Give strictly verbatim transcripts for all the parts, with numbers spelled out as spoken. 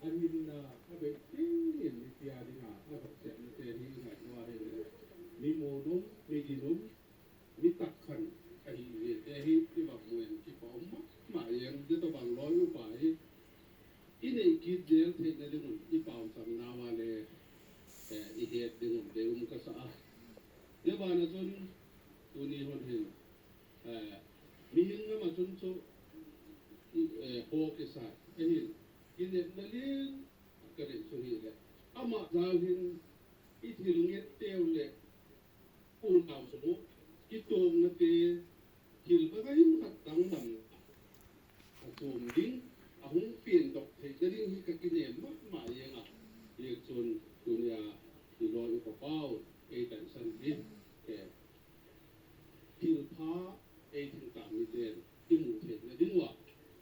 Ahinna, abeh tengin mipi a dinga, avetsahna te hi ngaito ahile, mi monom, mi ginom, mi takkhan ahi jeh te hi, i vang mun kipa um mama jeng, hitobang loi upa hi i nei kit jel theina dingun i pausam nauva le, eh, i het dingun deium kasa a. Hijeh a chun tuni hon hin, eh, mihem gam a chun chu, eh, ho kisa ahin, kinepna len ka nei chu hile, ama jal hin i thil nget teu le, unau sung u kitongna te, thil banga hin khat dang lam a chom ding, ahung pen doh theina ding hi ka kinem mama jeng a. Hijeh chun tunia i loi upa pau ei taisan ding, eh, thil pha ei thil tam miten i mu theina ding uva,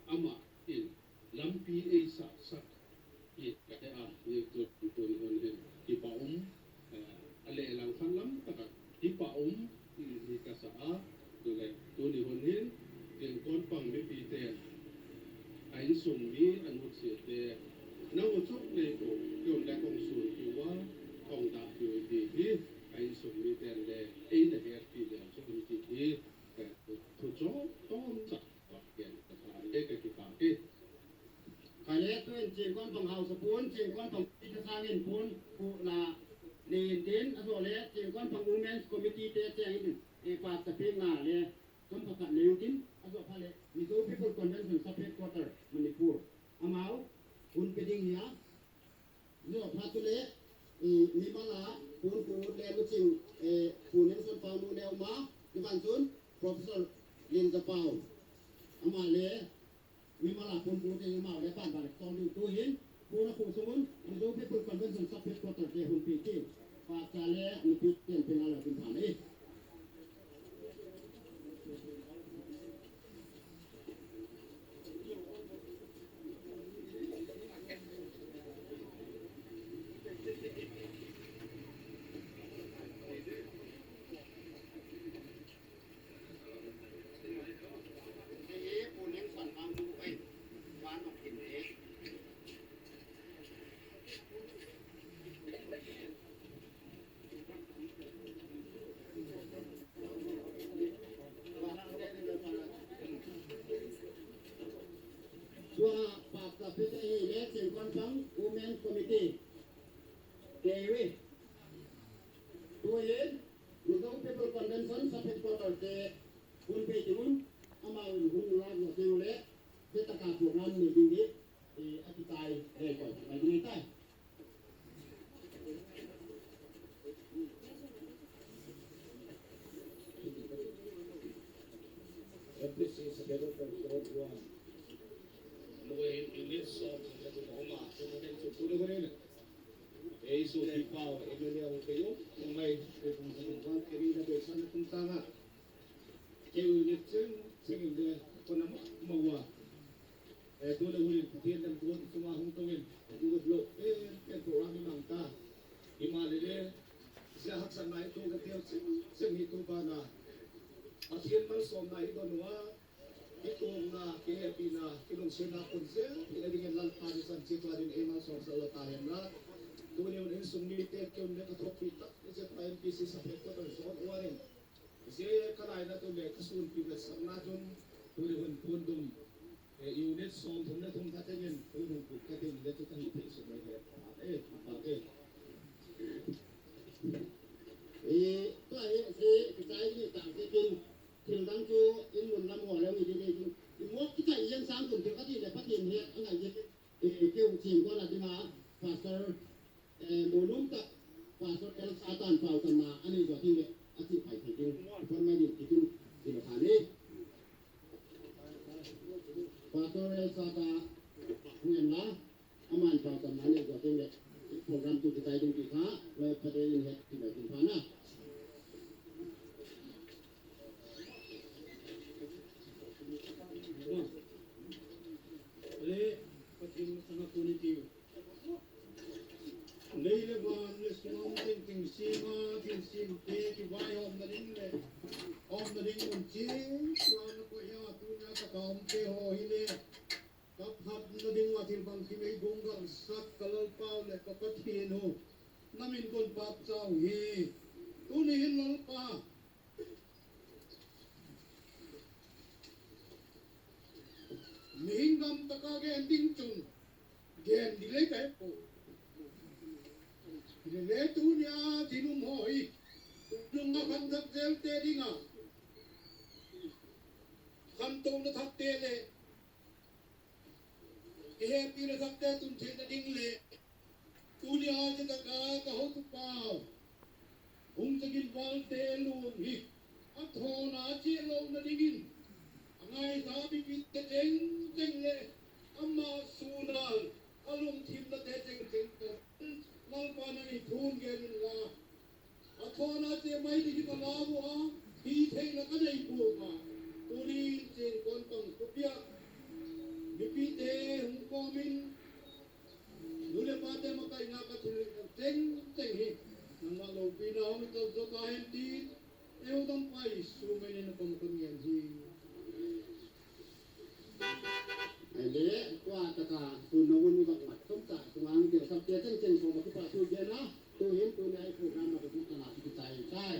ama in lampi ei sahsah hi ka he a, hijeh chun tuni hon hin kipa um, eh, a lehlam khat lam taka kipa um hi kasa a, chule tuni hon hin Chingkon pang mipi ten a insung mi, a nutse te, nang u chok nei ko, kei un le kong sun kiu a, kong da kiu ti hi, a insung mi ten le ei na het pi le chun ti hi, eh, thu chom chom sa. Kale tun Chingkon pang haosa pon, Chingkon pang ita sangin pon, pu na nin din, ajo le Chingkon pang Women's Committee te cheng in, e pa sa pin na le, kom pa ka nin din, ajo pa le, Mizo People Convention Sub Headquarter, Manipur. Amau, pon pe ding hia, Neo pha tu le, eh, Mimala, pon pu le lu ching, eh, pu Nelson Pau nu le uma, ni ban chun, Professor Lin Zapau. Ama le, Mimala pon pu te ama le pan ban tong ding tu hin, pu na khu sungun, Mizo People Convention Sub Headquarter te hun pi ti. Pa cha le, ni pi ten pe na le kun pha le. Tua pa ka pete hi le Chingkon pang Women Committee. Te wi. Tua yen, Mizo People Convention Sub Headquarter te hun pe ti mun, ama un hun la no te le, te ta ka program ni ding di, e, a ti tai, e, ko, mai ding tai. F P C Secretary President Juan. Luwe English so, Oklahoma, so, so, so, so, ei so, pi pau, M L A, o, kayo, o, mai, o, kung sa, kung sa, kiri na, be, sa, na, kung sa, nga. Kei u ni cheng, cheng in de, ko na ma, ma wa. Eh, tu le u ni, Pathen lam ko, tu ma hung to in, tu le lo, eh, eh, program ni mang ta. Hi ma le le, sia hak san mai tu ka teo cheng, cheng hi tu ba na. Pathen malsom na hi don wa, hi tu na, ki happy na, ki lungset na kun se, hi le ding Lalpa ni san chi pa din ei malsom sa lo ta hen na. Tu le u ni sung ni te ke u ni ka thok pi ta, ni se pa M P C sa pe ko ta so wa ni. Sia ka lai na tu le ka sun pi ka sang na tun, tu le hun pun dum. Eh, unit som thum le thum khat tengin, hung hung kut ka ding le chu ka hi thei suk mai he. Eh, ba ke. Eh, tua hi, si, kichai ni tang te kin, thil dang chu, in mun lam ho le ni ding ding. I mo kichai yen sang kun thil ka ti le Pathen he, angai yen. Eh, keu chim ko la ding a, Pastor, eh, mo lum ta, Pastor El Satan pau tan na, ani jo ting le, ati pai thei ding. Kon mai ni ti kin, ti le kha ni. Pastor El Satan, hung en la, aman pau tan na, ani jo ting le, program tu kitai ding ti kha, le pa de in he, ti le ding pha na. Le, Pathen masanga koni tiu. Lei le van le sum teng teng sima, teng sim te kivaihomna ding le, homna ding mun ching, tua na ko ya, tunia ka ka um te ho hi le, ka phatna ding a thil bang ki mei gung gang sak ka Lalpa le ka Pathen ho. Na min kon pap chau hi. Tuni hin Lalpa. Mihem gam taka gen ding chun, gen ding le kai po. Le le tunia dinum ho hi, nung a khanthak zel te ding a. Khantouna thak te le, kihepi le thak te tun thei na ding le, Tunia chitaka ka hotupa u. Hung chagin valte lung hi. Athona cheh louna dingin. Angaisang mipite cheng cheng le. Ama sunga. Alungthimnate cheng cheng ko. Lalpa nangin thum gel in la. Athona cheh mai ding hi ka lau a. Hithei la ka nei puma. Tunin cheng kon pang khopia. Mipite hung komin. Nu le pate makaina ka thil cheng cheng hi. Nangma loupina hung to jo ta hen tin. Eu dam pai su mai ne na kom kom yan hi. Ai le, tua taka, tu no nu bak mat tom ta, tu ang te sap te cheng cheng ko ma ki pa tu je na. Tu hin tu nai program ma tu ta na tu tai tai.